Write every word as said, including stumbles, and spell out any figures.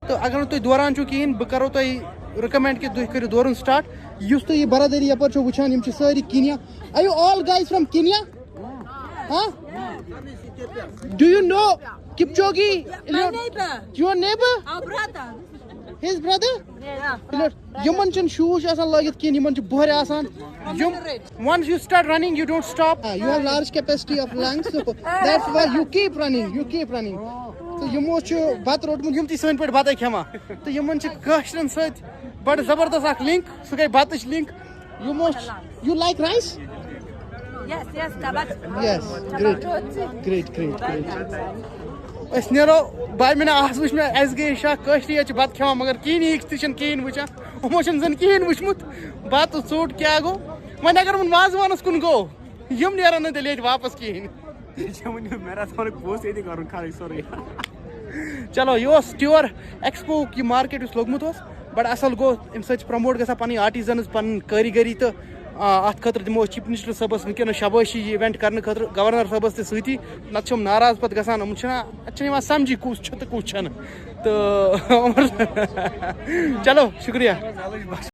تہٕ اگر نہٕ تُہۍ دوران چھِو کِہیٖنۍ، بہٕ کَرو تۄہہِ recommend کہِ تُہۍ کٔرِو دورُن start۔ یُس تُہۍ یہِ برادٔری یَپٲرۍ چھِو وٕچھان، یِم چھِ سٲری کِنیا۔ Are you all guys from Kenya? Huh? Do you know Kipchoge? My neighbor, Your neighbor? Our brother. His brother? Yeah. یِمن چھِنہٕ shoes آسان لٲگِتھ کِہیٖنۍ، یِمن چھِ بۄہرِ آسان۔ یِم Once you start running, you don't stop. You have large capacity of lungs, so that's why you keep running, you keep running. تہٕ یِمو چھُ بَتہٕ روٚٹمُت، یِم تہِ سٲنۍ پٲٹھۍ بَتَے کھٮ۪وان، تہٕ یِمن چھِ کٲشرٮ۪ن سۭتۍ بَڑٕ زبردست اَکھ link، سُہ گٔے بَتٕچ link۔ یِمو چھِ You like rice? Yes, yes, tabat. Yes, great, great, great, great. أسۍ نیرو بامِنہ، آز وٕچھ مےٚ اَسہِ گٔے شاہ کٲشرِ ییٚتہِ چھِ بَتہٕ کھٮ۪وان، مگر کِہیٖنۍ یِکھ تہِ چھِنہٕ کِہیٖنۍ وٕچھان، یِمو چھِنہٕ زَن کِہیٖنۍ وٕچھمُت۔ بَتہٕ ژوٚٹ کیٛاہ گوٚو؟ وۄنۍ اگر وۄنۍ وازوانَس کُن گوٚو، یِم نیرَن نہٕ تیٚلہِ ییٚتہِ واپَس کِہیٖنۍ۔ ژےٚ ؤنِو میراتھانُک پوٚز ییٚتہِ کَرُن خرٕچ سورُے۔ چلو، یہِ اوس ٹیوٗر ایکسپوُک یہِ مارکیٹ یُس لوٚگمُت اوس، بَڑٕ اَصٕل گوٚو۔ اَمہِ سۭتۍ چھِ پرٛموٹ گژھان پَنٕنۍ آرٹِزَنٕز، پَنٕنۍ کٲریٖگٔری تہٕ آ، اَتھ خٲطرٕ دِمو أسۍ چیف منسٹر صٲبَس وٕنکیٚنَس شابٲشی یہِ event کرنہٕ خٲطرٕ، گورنر صٲبَس تہِ سۭتی۔ نَتہٕ چھِ یِم ناراض پَتہٕ گژھان، یِم چھِنہ، اَتہِ چھِنہٕ یِوان سَمجھی کُس چھُ تہٕ کُس چھُنہٕ۔ تہٕ چلو، شُکریہ۔